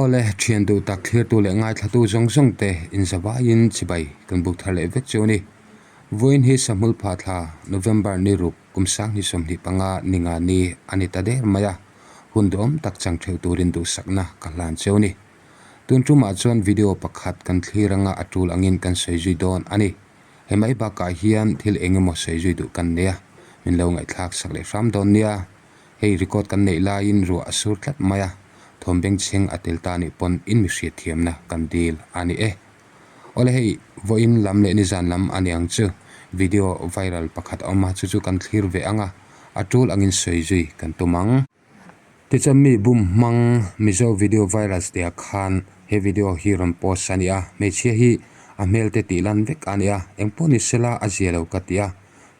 Awle, thian duh tak thlirtu leh ngaithlatu zawng zawng te inzavaiin chibai kan buk thar leh vek chu a ni. Vawiin hi Sahmul Pha thla, November ni ruk, kum sanghnih 25 ni nga ni a ni ta der mai a, hun duhawm tak chang theuh turin duhsakna ka hlan cheu a ni. Tun tumah chuan video pakhat kan thlir anga a tul angin kan sawi zui dawn a ni. He mai bakah hian thil eng emaw sawi zui duh kan nei a, min lo ngaihthlak sak leh hram dawn nia. Hei record kan neih laiin ruah a sur tlat mai a, thawm bengchheng a tel ta nih pawn in mi hriatthiamna kan dil a ni e. Awle hei vawiin lam leh nizan lam a ni ang chu video viral pakhat a awm a, chu chu kan thlir ve ang a, a tul angin sawi zui kan tum ang. Tichuan mi bum hmang Mizo video virals tia khan he video hi rawn post a ni a, hmeichhia hi a hmel te tih lan vek a ni a, engpawh ni sela a zia lo ka ti a,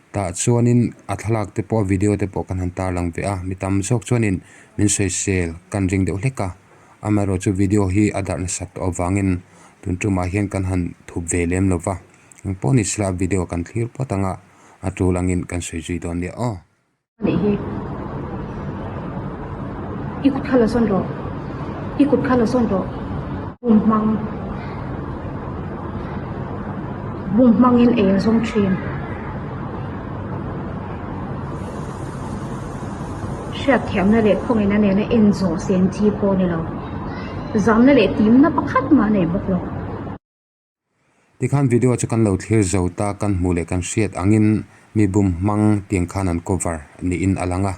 Tah chuanin a thlalak te pawh video te pawh kan han tarlang ve a, mi tam zawk chuanin min sawisel kan ring deuh hlek a, amaherawh chu video hi a darh nasat tawh avangin tun tumah hian kan han thup ve lem lo va, engpawh ni sela video kan thlir phawt ang a, a tul angin kan sawi zui dawn nia aw. Nih hi. I kut kha la sawn rawh. I kut kha la sawn rawh. Bum hmang. Bum hmangin ei a zawng thin. Hriatthiamna leh khawngina nena en zawh sen chi pawh a ni lo. Zamna leh timna pakhat mah a nei bawk lo. Tikhan video chu kan lo thlir zo ta, kan hmuh leh kan hriat angin mi bum hmang tiang khan an cover niin a lang a,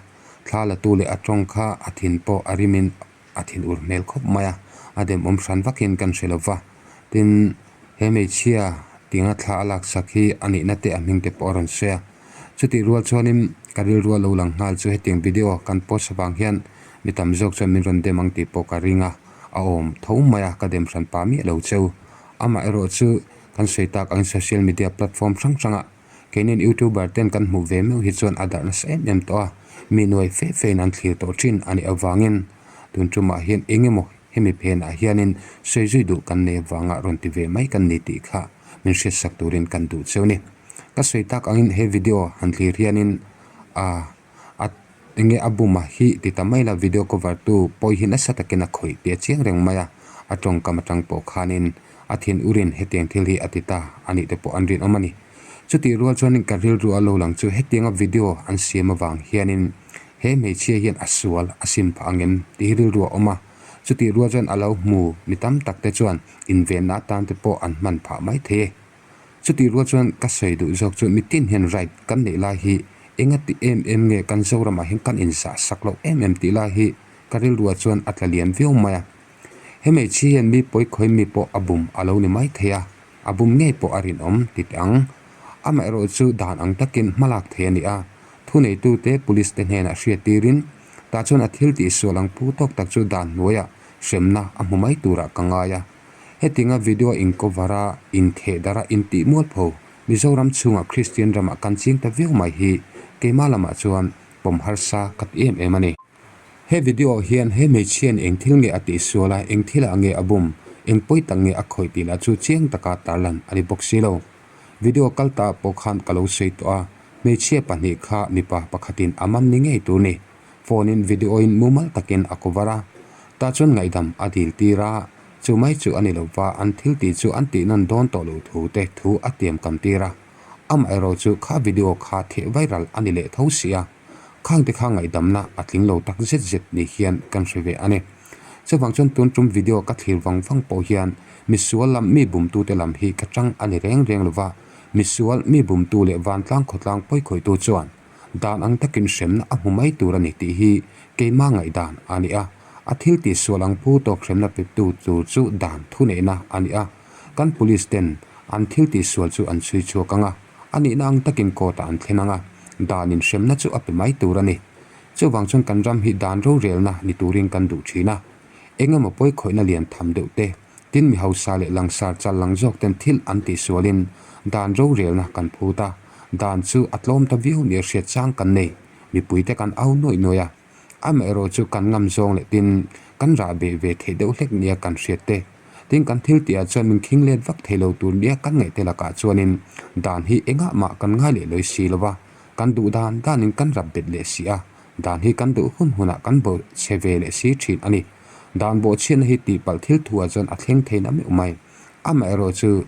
thla la tu leh a tawng kha a thin pawh a rimin a thin ur hmel khawp mai a, a demawm hran vakin kan hre lo va. Tin, he hmeichhia tianga thla a laksak hi a nihna te a hming te pawh a rawn sawi a. Chutih rual chuanin ka rilru a lo lang nghal chu hetiang video kan post avang hian mi tam zawk chuan min rawn dem ang tih pawh ka ring a, a awm tho mai a, ka dem hran pah miah lo cheu. Amah erawh chu kan sawi tak angin social media platform hrang hrangah keinin youtuber ten kan hmuh ve meuh hi chuan a darh nasa em em tawh a, mi nuai fe fein an thlir tawh thin a nih avangin tun tumah hian eng emaw hemi phenah hianin sawi zui duh kan nei avanga rawn ti ve mai kan ni tih kha min hriatsak turin kan duh cheu ni. Ka sawi tak angin he video han thlir hianin a. A enge a bum a hi ti ta mai la video cover tu pawi hi nasa takin a khawih tih a chiang reng mai a, a tawngkam atang pawh khanin a thin urin hetiang thil hi a ti ta a nih te pawh an rinawm a ni. Chutih rual chuanin ka rilru a lo lang chu hetianga video an siam avang hianin he hmeichhia hian a sual a sim phah ang em tih hi rilru a awm a, chutih rual chuan a lo hmu mi tam tak te chuan invenna atan te pawh an hman phah mai thei e. Chutih rual chuan ka sawi duh zawk chu mitin hian right kan neih lai hi enga ti em em nge kan Zoramah hian kan inzah sak loh em em tih lai hi ka rilruah chuan a tla lian viau mai a. He hmeichhia hian mi pawi khawi mi pawh a bum a lo ni mai thei a, a bum ngei pawh a rinawm ti teh ang. Amaherawh chu dan ang takin hmalak thei a ni a, thuneitute police te hnenah hriat tirin tah chuan a thil tihsual ang phu tawk tak chu dan hnuaiah hremna a hmu mai turah ka ngai a. Hetinga video in cover a, in theh darh a, in tih mualpho Mizoram chhungah Kristian ramah kan ching ta viau mai hi keimah lamah chuan pawm harsa ka ti em em a ni. He video ah hian he hmeichhiain eng thil nge a tihsual a, eng thilah nge a bum, eng pawi tak nge a khawih tih lah chu chiang taka tarlan a ni bawk si lo. Video kal ta pawh khan ka lo sawi tawh a, hmeichhia pahnih kha mipa pakhatin a man ni ngei tur ni. Phone in video in mumal takin a cover a, tah chuan ngaihdam a dil tir a, chu mai chu a ni lo va, an thil tih chu an tih nawn dawn tawh loh thu te thu a tiam kam tir a, amaherawh chu kha video kha theh viral a ni leh tho si a, khang te kha ngaihdamna a tling lo tak zet zet ni hian kan hre ve a ni. Chuvang chuan tun tum video ka thlir vang vang pawh hian misual lam mi bumtute lam hi ka tang a ni reng reng lo va, misual mi bumtu leh vantlang khawtlang pawikhawihtu chuan Dan ang takin hremna a hmu mai tur a ni tih hi keimah ngaihdan a ni a, a thil tihsual ang pu tawk hremna petu tur chu dan thuneihna a ni a, kan police ten an thil tihsual chu an chhui chhuak ang a, a nihna ang takin court ah an thlen ang a, danin hremna chu a pe mai tur a ni. Chuvang chuan kan ram hi dan rorelna ni turin kan duh thin a, eng emaw pawikhawihna lian tham deuh te, Tin mi hausa leh langsar chal lang zawk ten thil an tihsualin dan rorelna kan phut a, dan chu a tlawm ta viau nia hriat chang kan nei. Mipuite kan au nuaih nuaih a, amaherawh chu kan ngam zawng leh tin kan rah beh ve theih deuh hlek nia kan hriat te. Tin kan thil tihah chuan min khing let vak thei lo tur nia kan ngaih te lakah chuanin dan hi engah mah kan ngai leh lawi si lo va, kan duh dan danin kan rap bet leh si a, dan hi kan duh hun hunah kan bawh chhe ve leh si thin a ni. Dan bawhchhiatna hi tihpalh thil thuah chuan a thleng thei na meuh mai. Amaherawhchu,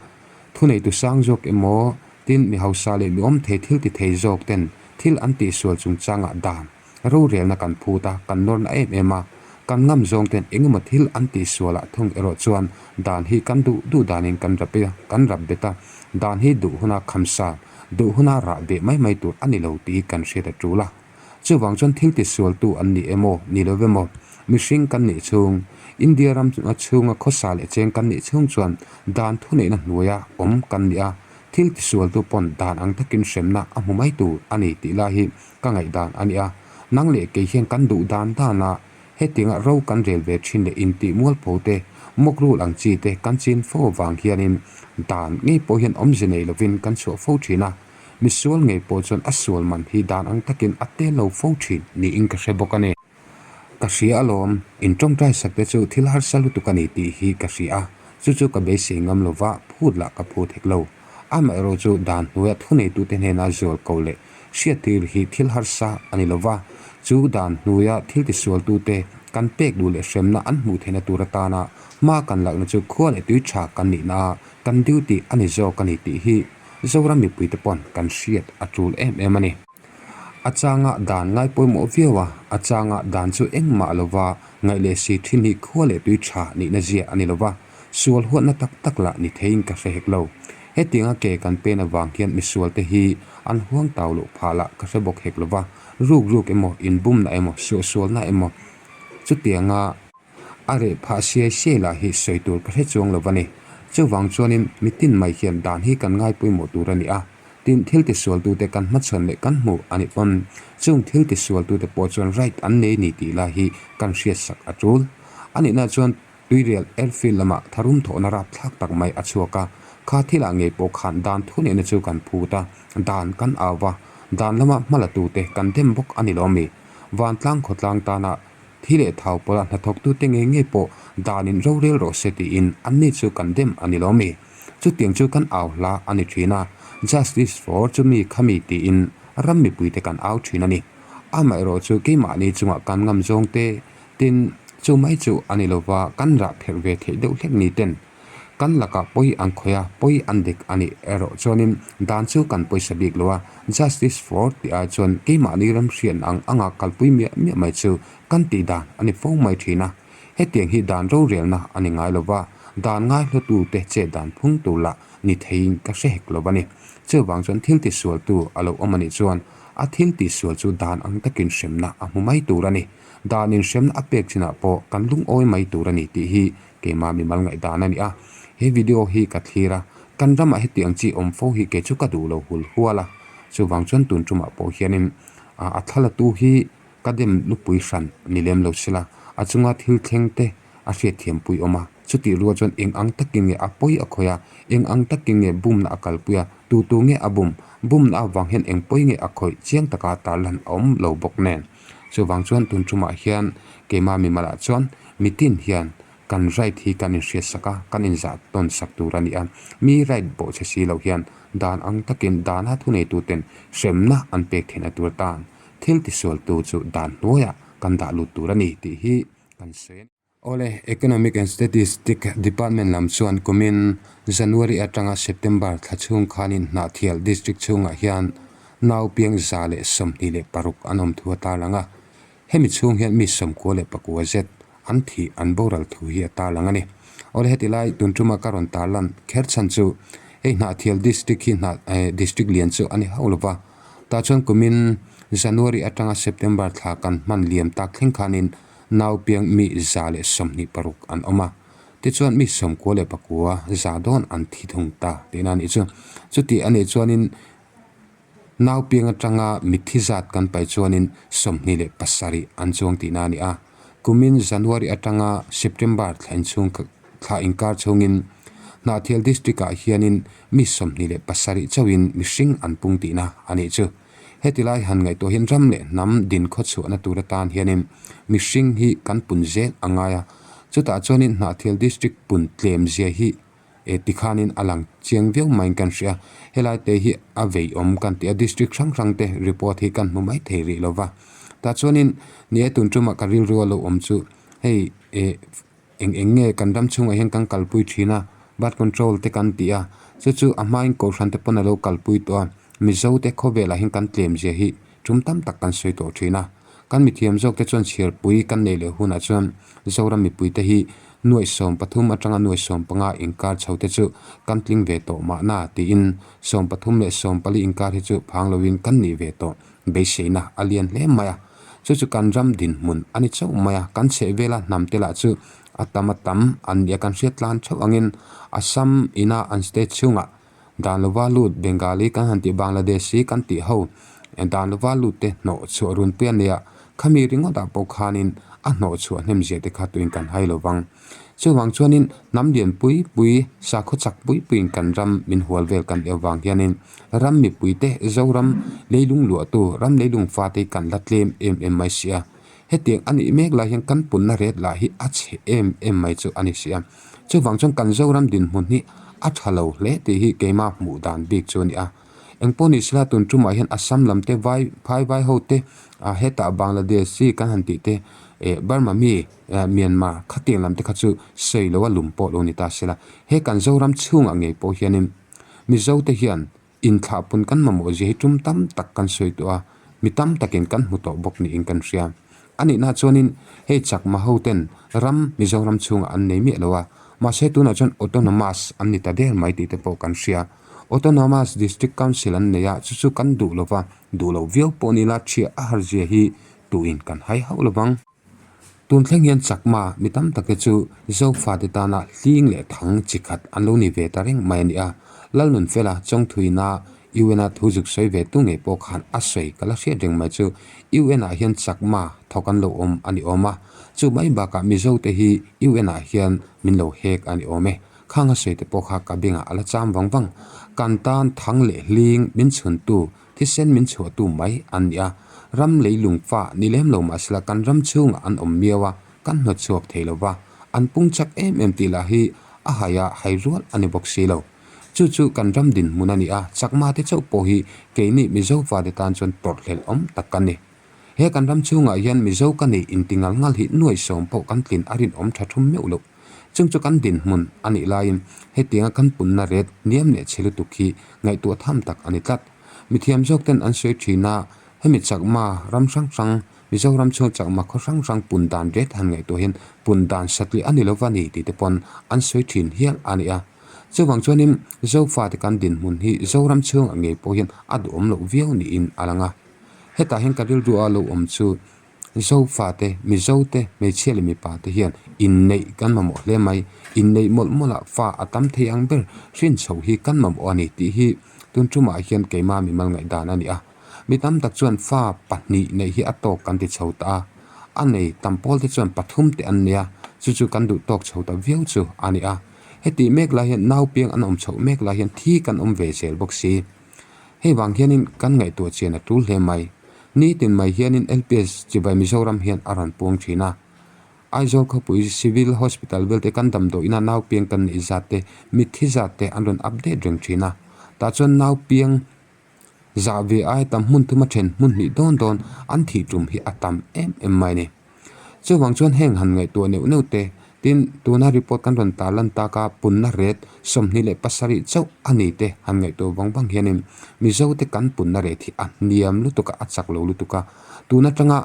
thuneitu sang zawk emaw, tin mi hausa leh mi awm thei thil ti thei zawk ten thil an tihsual chungchangah dan rorelna kan phut a, kan nawrna em em a. Kan ngam zawng ten engemaw thil an tihsualah thung erawh chuan dan hi kan duh duh danin kan rap e, kan rap bet a. Dan hi duh huna khamsa, duh huna rah beh mai mai tur a ni lo tih kan hriat a tul a. Chuvang chuan thil tisualtu an ni emaw, ni lo emaw, mihring kan nih chhung, India ram chhunga khawsa leh cheng kan nih chhung chuan dan thuneihna hnuaia awm kan ni a, thil tisualtu pawn dan ang takin hremna a hmu mai tur a ni tih lai hi ka ngaihdan a ni a. Nang leh kei hian kan duh dan dana hetianga ro kan rel ve thin leh intih mualpho te, mawkrul ang chi te kan chin fo avang hianin dan ngei pawh hian awmze nei lovin kan chhuah fo thin a. Misual ngei pawh chuan a sual man hi dan ang takin a tel lo fo thin niin ka hre bawk a ni. Ka hria alawm, in tawngtai sak te chu thil harsa lutuk a ni tih hi ka hria a, chu chu ka beisei ngam lo va, phut lah ka phut hek lo. Amaherawh chu dan hnuaia thuneitute hnena zual ko leh hriattir hi thil harsa a ni lo va, chu dan hnuaia thil tisualtute kan pek duh leh hremna an hmuh theihna tur atana hma kan lakna chu khua leh tui tha kan nihna a kan duty a ni zawk a ni tih hi Zoram mipuite pawn kan hriat a tul em em a ni. A changa dan ngai pawimawh viau a, a changa dan chu engmah lova ngaih leh si thin hi khua leh tui tha nihna zia a ni lova, sual huatna tak tak lah ni theiin ka hre hek lo. Hetianga ke kan pen avang hian misualte hi an huang tau loh phah lah ka hre bawk hek lova, ruk ruk emaw, inbumna emaw, suahsualna emaw chutianga, A reh phah siai siai lah hi sawi tur ka hre chuang lo va ni. Chuvang chuanin mitin mai hian dan hi kan ngai pawimawh tur a ni a. Tin, thil tisualtute kan hmachhawn leh kan hmuh a nih pawn chung thil tisualtute pawh chuan right an nei ni tih lai hi kan hriatsak a tul. A nihna chuan Tuirial airfield lamah tharum thawhna rapthlak tak mai a chhuak a. Kha thilah ngei pawh khan dan thuneihna chu kan phut a, dan kan au va, dan lama hmalatute kan dem bawk a ni lawm mi? Vantlang khawtlang tana Thi leh thau pawlah hnathawktute ngei ngei pawh danin rorel rawh se tiin anni chu kan dem a ni lo mi? Chutiang chu kan au hla a ni thin a, Justice for chumi khami tiin ram mipuite kan au thin a ni. Amaherawh chu keimahni chungah kan ngam zawng te tin chu mai chu a ni lova kan rah pherh ve theih deuh hlek ni ten Kan lakah pawi an khawih a, pawi an dik a nih erawh chuanin dan chu kan pawisa bik lo a, Justice for tih ai chuan keimahni ramhriatna ang anga kalpui miah miah mai chu kan tih dan a ni fo mai thin a. Hetiang hi dan rorelna a ni ngai lo va, dan ngaihlawtute chet dan phung tur lah ni theiin ka hre hek lo a ni. Chuvang chuan thil tisualtu a lo awm a nih chuan a thil tihsual chu dan ang takin hremna a hmu mai tur a ni. Danin hremna a pek chinah pawh kan lungawi mai tur a ni tih hi Keimah mimal ngaihdan a ni a, he video hi ka thlir a, kan ramah hetiang chi awm fo hi kei chu ka duh lo hul hual a, chuvang chuan tun tumah pawh hianin a thlalatu hi ka dem lupui hran ni lem lo sela, a chunga thil thleng te a hriatthiampui awm a, chutih rual chuan eng ang takin nge a pawi a khawih a, eng ang takin nge bumna a kalpui a, tu tu nge a bum, bumna avang hian eng pawi nge a khawih chiang taka tarlan a awm lo bawk nen. Chuvang chuan tun tumah hian keimah mimalah chuan mitin hian kan right hi kan inhriatsak a, kan inzah tawn sak tur a ni a. Mi right bawh che si lo hian dan ang takin dana thuneituten hremna an pek theihna tur atan thil tisualtu chu dan hnuaiah kan dah lut tur a ni tih hi kan sawi a ni. Awle, Economic and Statistic Department lam chuan kumin January atanga September thla chhung khanin Hnahthial District chhungah hian naupiang 126 an awm thu a tarlang a. Hemi chhung hian mi 94 zet an thih an boral thu hi a tarlang a ni. Awle, heti lai tun tuma ka rawn tarlan kher chhan chu hei Hnahthial District hi hna District lian chu a ni hauh lova. Tah chuan kumin January atanga September thla kan hman liam tak thleng khanin Naupiang mi 126 an awm a, tichuan mi 99 za dawn an thi thung ta tihna a nih chu. Chuti a nih chuanin naupiang atanga mitthi zat kan pai chuanin 27 an chuang tihna a ni a. Kumin January atanga September thla inchhung thla inkar chhungin Hnahthial District ah hianin mi 27 chauhin mihring an pung tihna a nih chu. Heti lai han ngaihtuah hian ram leh hnam din khawchhuahna tur atan hianin mihring hi kan pun zel a ngai a, chutah chuanin Hnahthial District pun tlem zia hi eh tikhanin a lang chiang viau maiin kan hria. Helai te hi a vei awm kan tih a, District hrang hrang te report hi kan hmu mai thei rih lo va. Tah chuanin ni e tun tumah ka rilru a lo awm chu hei. Eh eng eng nge kan ram chhungah hian kan kalpui thin a birth control te kan tih a chu chu a hmain kohhran te pawn a lo kalpui tawh a mizo te khawvelah hian kan tlem zia hi tum tam tak kan sawi tawh thin a kan mithiam zawk te chuan chhiarpui kan neih leh hunah chuan Zoram mipui te hi nuaih 13 atanga nuaih 15 inkar chho te chu kan tling ve tawh mahna tiin 13 leh 14 inkar hi chu phang lovin kan nih ve tawh beiseina a lian hle mai a. Chu chu kan ram dinhmun a ni chauh mai a, kan chheh vela hnam te lah chu a tam a tam an nia kan hriat tlan theuh angin Assam ina an state chhungah dan lova lut Bengali kan han tih Bangladeshi kan tih ho dan lova lut te hnawh chhuah runpui a nia khami ringawtah pawh khanin a hnawh chhuah hnem zia te kha tuin kan hai lovang. Chuvang chuanin hnam lian pui pui, sakhaw chak pui puiin kan ram min hual vel kan leh avang hianin ram mipuite Zoram leilung luahtu, ram leilung fate hi kan la tlem em em mai si a. Hetiang a nih mek lai hian kan punna ret lah hi a chhe em em mai chu a ni si a. Chuvang chuan kan Zoram dinhmun hi a tha lo hle tih hi keimah hmuh dan bik chu a ni a. Engpawh ni sela tun tumah hian Assam lam te vai phai vai ho te hetah Bangladesh hi kan han tih te eh Burma mi Myanmar khatiang lam te kha chu sawi lo a lum pawh lo ni ta sela he kan Zoram chhungah ngei pawh hianin Mizo te hian inthlahpun kan mamawh zia hi tum tam tak kan sawi tawh a mi tam takin kan hmu tawh bawk niin kan hria. A nihna chuanin hei chakma ho ten ram Mizoram chhungah an nei miah lo a mahse tunah chuan autonomous an ni ta der mai tih te pawh kan hria. Autonomous District Council an nei a, chu chu kan duh lo va, duh lo viau pawh ni la thiah a har zia hi tuin kan hai hauh lo vang. Tun thleng hian Chakma mi tam tak te chu Zofate tana hling leh thang chi khat an lo ni ve ta reng mai a ni a, Lalnunfela Chawngthuina UN-a thu zuk sawi ve tu ngei pawh khan a sawi ka la hriat reng mai chu UN-ah hian Chakma thawk an lo awm a ni awm a, chu mai bakah Mizote hi UN-ah hian min lo hek a ni awm e. Khang a sawi te pawh kha ka bengah a la cham vang vang. Kan tan thang leh hling min chhuntu, thisen min chhuahtu mai an ni a. Ram leilung fa ni lem lo mahsela kan ram chhungah an awm miau a, kan hnawt chhuak thei lo va. An pung chak em em tih lah hi a hai a hai rual a ni bawk si lo. Chu chu kan ram dinhmun a ni a, chakma te chauh pawh hi keini Mizo fate tan chuan tawrhhlelh awm tak kan ni. He kan ram chhungah hian Mizo ka neih inti ngal ngal hi nuai sawm pawh kan tlin a rinawm tha thum meuh loh. Chung chu kan dinhmun a nih laiin hetianga kan punna ret hniam leh chhe lutuk hi ngaihtuah tham tak a ni tlat. Mithiam zawk ten an sawi thin a, hemi chakma ram hrang hrang, Mizoram chhung chakma khaw hrang hrang pun dan ret han ngaihtuah hian pun dan satliah a ni lova ni tih te pawn an sawi thin hial a ni a. Chuvang chuanin Zofate kan dinhmun hi Zoram chhungah ngei pawh hian a duhawm loh viau niin a lang a. Hetah hian ka rilru a lo awm chu Zofate, Mizote, hmeichhia leh mipa te hian inneih kan mamawh hle mai. Inneih mawlh mawlh ah fa a tam thei ang ber hrin chho hi kan mamawh a ni tih hi tun tumah hian keima mimal ngaihdan a ni a. Mi tam tak chuan fa pahnih neih hi a tawk kan ti chho ta a, a nei tam pawl te chuan pathum te an nei a, chu chu kan duh tawk chho ta viau chu a ni a. Hetih mek lai hian naupiang an awm chhoh mek lai hian thi kan awm ve zel bawk si. Hei vang hianin kan ngaihtuah chian a tul hle mai. Nitin mai hianin LPS chibai Mizoram hian a rawn puang thin a. Aizawl khawpui Civil Hospital velte kan damdawiina naupiang kan neih zat te, mitthi zat te an rawn update reng thin a. Tah chuan naupiang zah ve ai tam hmun thuma then hmun hnih dawn dawn an thih tum hi a tam em em mai a ni. Chuvang chuan heng han ngaihtuah neuh neuh te, tin tuna report kan rawn tarlan taka punna ret 27 chauh a ni te han ngaihtuah vang vang hianin Mizo te kan punna ret hi a hniam lutuk a, a chak lo lutuk a. Tun atanga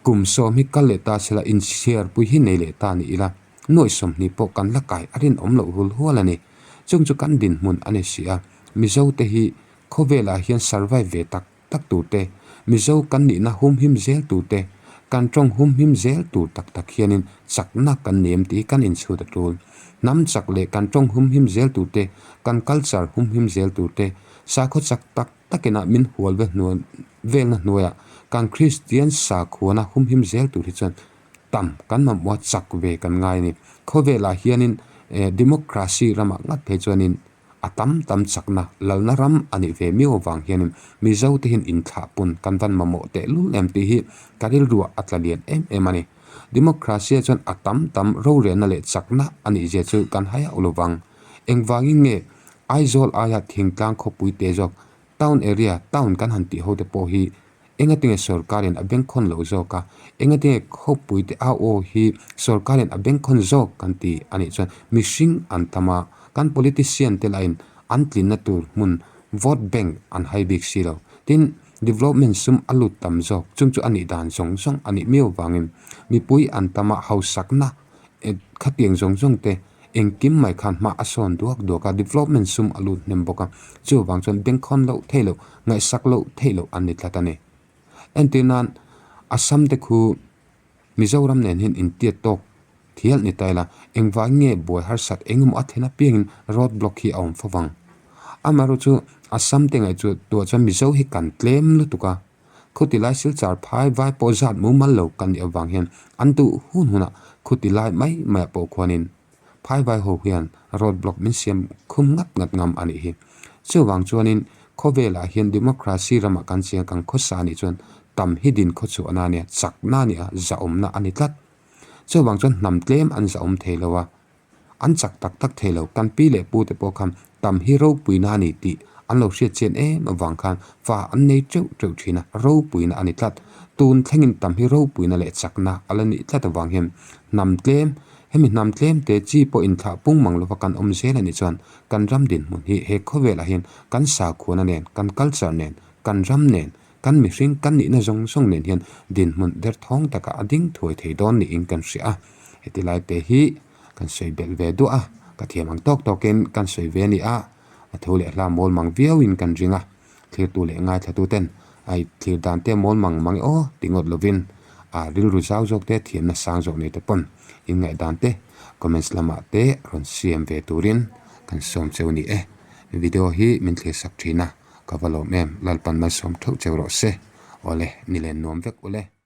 kum sawm hi kal leh ta sela inchhiarpui hi nei leh ta ni ila nuaih 20 pawh kan la kai a rinawm loh hul hual a ni. Chung chu kan dinhmun a ni si a, Mizo te hi khawvelah hian survive ve tak tak tur te, Mizo kan nihna humhim zel tur te, kan tawng humhim zel tur tak tak hianin chakna kan nem tih hi kan inchhut a tul. Hnam chak leh kan tawng humhim zel tur te, kan culture humhim zel tur te, sakhaw chak tak takina min hual ve hnuai velna hnuaiah kan Kristian sakhuana humhim zel tur hi chuan tam kan mamawh a chak ve kan ngai a ni. Khawvelah hianin democracy ramah ngat phei chuanin A tam tam chakna lalna ram a nih ve miau avang hianin Mizo te hian inthlah pun kan van mamawh tehlul em tih hi ka rilruah a tla lian em em a ni. Democracy-ah chuan a tam tam rorelna leh chakna a nih zia chu kan hai hauh lovang. Engvangin nge Aizawl aia thingtlang khawpui te zawk town area, town kan han tih ho te pawh hi. Engatinge sorkarin a bengkhawn loh zawk a? Engatinge khawpuite au aw hi sorkarin a bengkhawn zawk kan ti a nih chuan mihring an tam a, kan politician te lahin an tlinna tur hmun vote bank an hai bik si lo. Tin, development sum a lut tam zawk chung chu a nih dan zawng zawng a nih miau vangin mipui an tam a, hausakna khatiang zawng zawng te Engkim mai khan hma a sawn duak duak a, development sum a lut hnem bawk a, chuvang chuan bengkhawn loh theih loh, ngaihsak loh theih loh an ni tlat a ni. Entir nan Assam te khu Mizoram nen hian intiat tawk thial ni ta ila, engvang nge buai harsat eng emaw a thlen apiangin road block hi a awm fo vang. Amaherawhchu chu Assam te ngaihtuah chuan Mizo hi kan tlem lutuk a, Khuti lai silchar phai vai pawh zat mumal lo kan nih avang hian an duh hun hunah khuti lai mai maiah pawh khuanin phai vai ho hian road block min siam khum ngat ngat ngam a nih hi. Chuvang chuanin khawvelah hian democracy ramah kan chiang kan khawsa a nih chuan tam hi din khawchhuahna a nia, chakna a nia, zahawmna a ni tlat. Chuvang chuan hnam tlem an zahawm thei lo a. An chak tak tak thei lo. Kan pi leh pu te pawh khan tam hi ropuina a ni tih an lo hriat chian em avang khan fa an nei teuh teuh thin a, ropuina a ni tlat. Tun thlengin tam hi ropuina leh chakna a la nih tlat avang hian hnam tlem, hemi hnam tlem te chi pawh inthlah pung mang lova kan awm zel a nih chuan kan ram dinhmun hi he khawvelah hian kan sakhuana nen, kan culture nen, kan ram nen, kan mihring kan nihna zawng zawng nen hian dinhmun derthawng takah a ding thuai thei dawn niin kan hria a. Heti lai te hi kan sawi belh ve duah a, ka thiam ang tawk tawkin kan sawi ve a ni a, a tho leh hla mawl mang viauin kan ring a, thlirtu leh ngaithlatu ten ai thlir dan te mawl mang mang e aw ti ngawt lovin a rilru zau zawk te thiamna sang zawk nei te pawn inngaihdan te comments lamah te rawn siam ve turin kan sawm cheu ni e. Video hi min thlir sak thin a, ka va lawm em, Lalpan malsawm theuh cheu rawh se, awle ni len nuam vek ule.